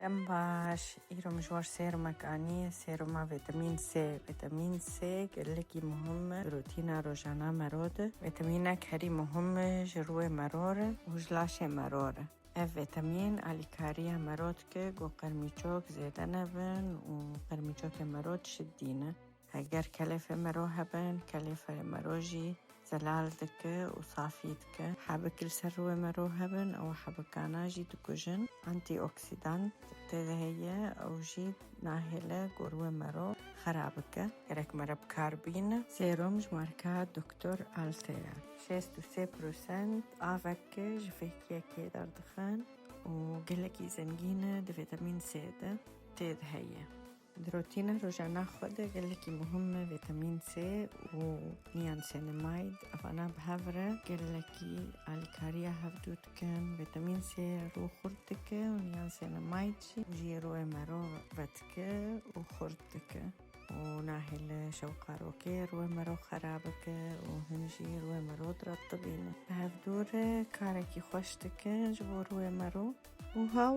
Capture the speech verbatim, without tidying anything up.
Em baş, îro min ji we re sêromek anî, sêroma vîtamîn C. Vîtamîn C gelekî muhim e, rutîna rojana mero de. Vîtamînek herî muhim e ji rûyê mero re û ji laşê mero re. Ev vîtamîn alîkariya mero dike ku qermîçok zêde nebin û qermîçokê mero dişidîne. Heger kelêfê mero hebin, kelêfê mero jî zelal dike û safî dike. Hebik li ser rûyê mero hebin, ew hebikana jî dikujin. Antîoksîdant tê de heye, ew jî nahêle ku rûyê mero xera bike. Gerek mere bi kar bîne. Sêrom ji marka Doktor Altea. Şêst û sê prosent avek ji fêkiyekê derdixin û gelekî zengîn e di vîtamîn C de tê de heye. Di rutîna rojana xwe de gelekî muhim e vîtamîn C û niacinamide. Evana bi hev re gelekî alîkariya hevdû dikin. Vîtamîn C rû xurt dike û niacinamide jî, jî rûyê mero vedike û xurt dike. Û nahêle şewqarokê rûyê mero xera bike û hin jî rûyê mero diretibîne. Bi hevdû re karekî xweş dikin ji bo rûyê mero. Û hew